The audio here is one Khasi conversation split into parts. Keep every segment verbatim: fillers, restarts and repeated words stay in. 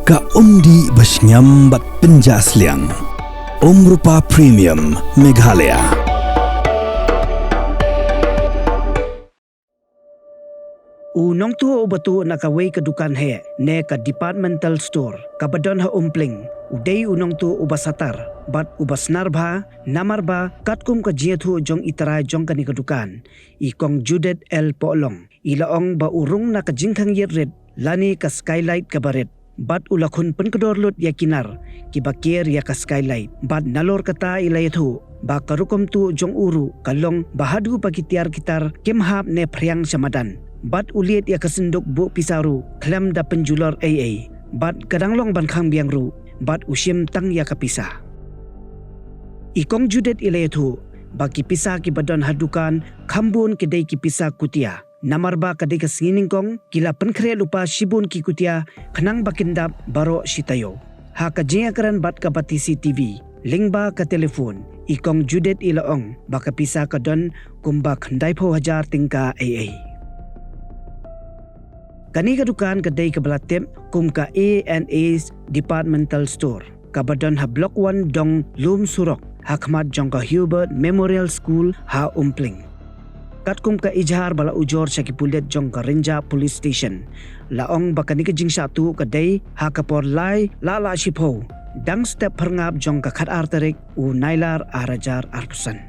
Ka umdih ba shngiam bad pynjah sliang. Umrupa Premium Meghalaya. U nongtuh uba tuh na kawei ka dukan heh ne ka departmental store kaba don ha Umpling, u dei u nongtuh uba satar bad uba snar bha, namar ba katkum ka jingïathuh jong i trai jong kane ka dukan, i Kong Judith L Pohlong, i la ong ba u rung na ka jingkhang ïit rit lane ka skylight kaba rit, bad u la khun pynkdor lut ïa ki nar kiba ker ïa ka skylight, bad nalor kata i la ïathuh ba ka rukom tuh jong u ruh ka long ba haduh ba ki tiar ki tar kim hap ne phriang sha madan, bad u leit ïa ka synduk buh pisa ruh khlem da pynjulor ei ei, bad ka dang long ban khang biang ruh, bad u shim tang ïa ka pisa. I Kong Judith i la ïathuh ba ki pisa kiba don ha dukan kham bun ki dei ki pisa kutia, namar ba ka dei ka sngi nyngkong ki la pynkhreh lypa shibun ki kutia khnang ba kin dap baroh shi taïew. Ha ka jingïakren bad ka bati C T V lyngba ka telephone, i Kong Judith i la ong ba ka pisa ka don kumba khyndaiphew hajar tyngka ei ei. Kane ka dukan ka dei kaba la tip kum ka A and A's Departmental Store, kaba don ha Block One Dong Lum Surok, ha khmat jong ka Hubert Memorial School ha Umpling. Katkum ka ijhar ba la ujor sha ki pulit jong ka Rynjah Police Station, la ong ba kane ka jingshah tuh ka dei ha ka por lai lah lah shiphew, dang step pyrngap jong ka khatar tarik u Nailar ar hajar arphew san.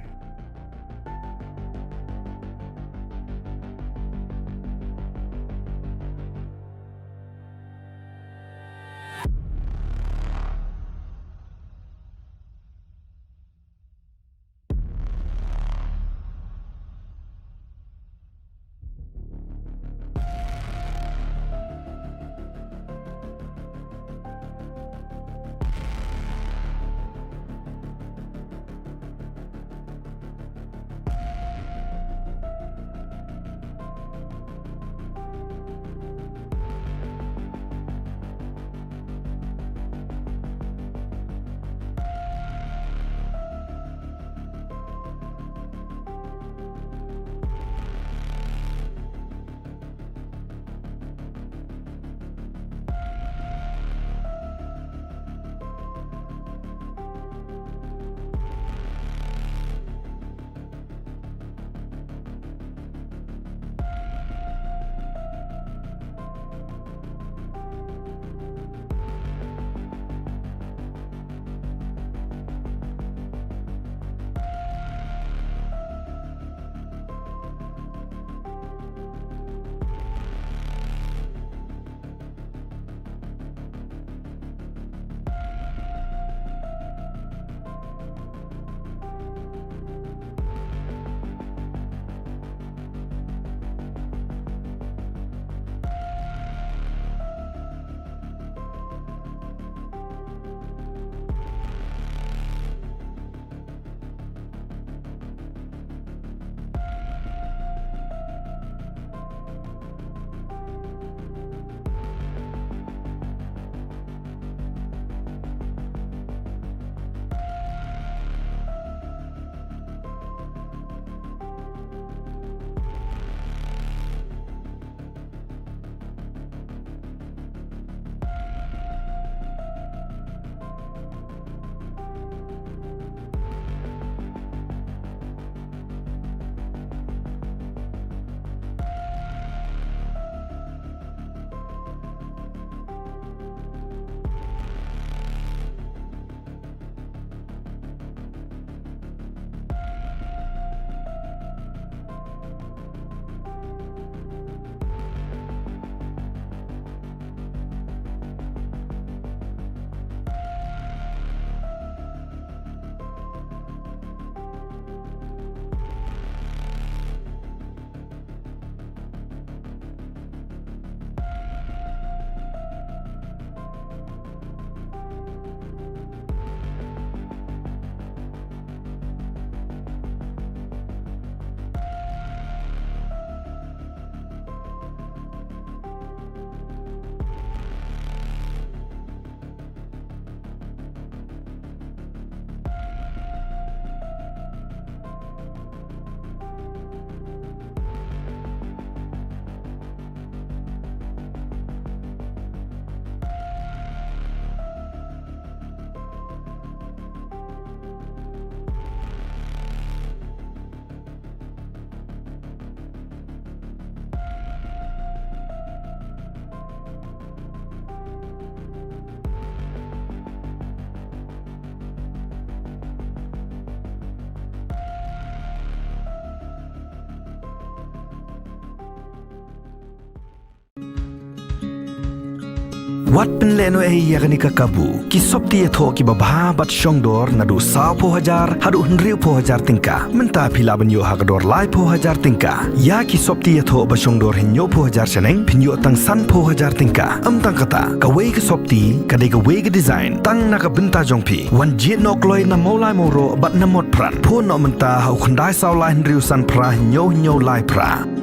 Wat pynlehnohei ïa kane ka kabu. Ki sopti ïathoh kiba bha bad shongdor naduh sawphew hajar haduh hynriewphew hajar tyngka. Mynta phi lah ban ïoh ha ka dor laiphew hajar tyngka. Ïa ki sopti ïathoh ba shongdor hynñiewphew hajar shaneng phin ïoh tang sanphew hajar tyngka. Ym tang kata, kawei ka sopti ka dei kawei ka design tang na ka bynta jong phi. Wan jied noh kloi na Mawlai Mawroh bad na Motphran. Phone noh mynta ha u khyndai saw lai hynriew san phra hynñiew hynñiew lai phra.